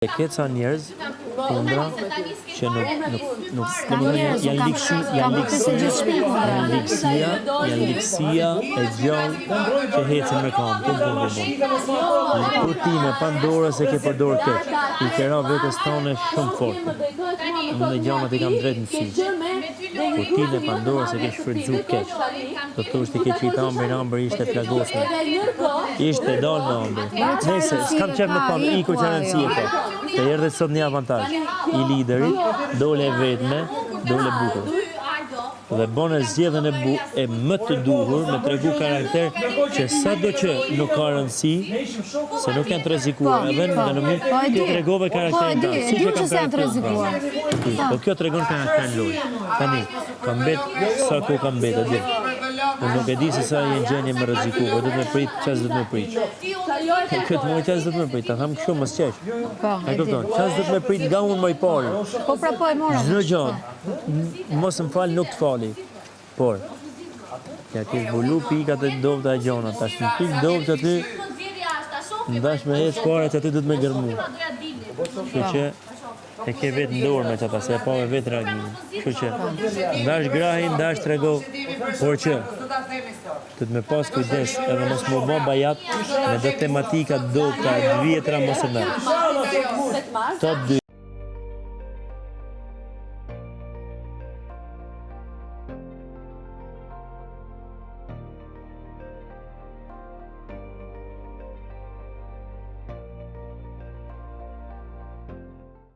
E ke ca njerëz kundra që nuk nuk nuk domethënë janë ligësi, janë ligësia, janë ligësia, janë ligësia e gjallë që ecin me këmbë, pum pum pum pum. Kutinë e Pandorës e ke përdor keq, i ke ra vetes tane shumë fort. Unë gjanat i kam drejt në sy. Kutinë e Pandorës e ke shfrytëzu keq. Do të thosh ti ke qit Ambrin, Ambri ishte plagosur. Ishte dalë me Ambrin. Nëse, s'kam qef me thonë, iku që rëndësi e ka. Të erdhe sot një avantazh i liderit, dole e vetme, dole bukur. Dhe bone zgjedhjen e, bu, e më të duhur me tregu karakter që sado që nuk ka rëndësi, se nuk janë të rrezikuar, po, edhe në po, në po, ti tregove karakterin po, tënd. Si që kam karakterin tënd. Po kjo tregon karakterin lojë. Tani, Ka mbet sa kohë ka mbet, e di. Unë nuk e di se sa je në gjendje me rreziku, po duhet me prit, ças duhet me prit. Këtë muaj ças duhet me prit, ta them kështu mos qesh. Po, e kupton. Ças duhet me prit nga unë më i pari. Po pra po e mora. Çdo gjë. Mos më fal, nuk të fali. Por ja ke zbulu pikat e dobta e gjona, tash në pikë dobët aty ndash me ecë para që aty duhet me gërmu. Kështu që E ke vetë në dorë me qata, se e pave vetë reagimin. Kështu që, ndash grahi, ndash trego, por që, duhet me pas kujdes edhe mos me u bo bajat me do tematika të dobta, të vjetra mos e merr. Top 2.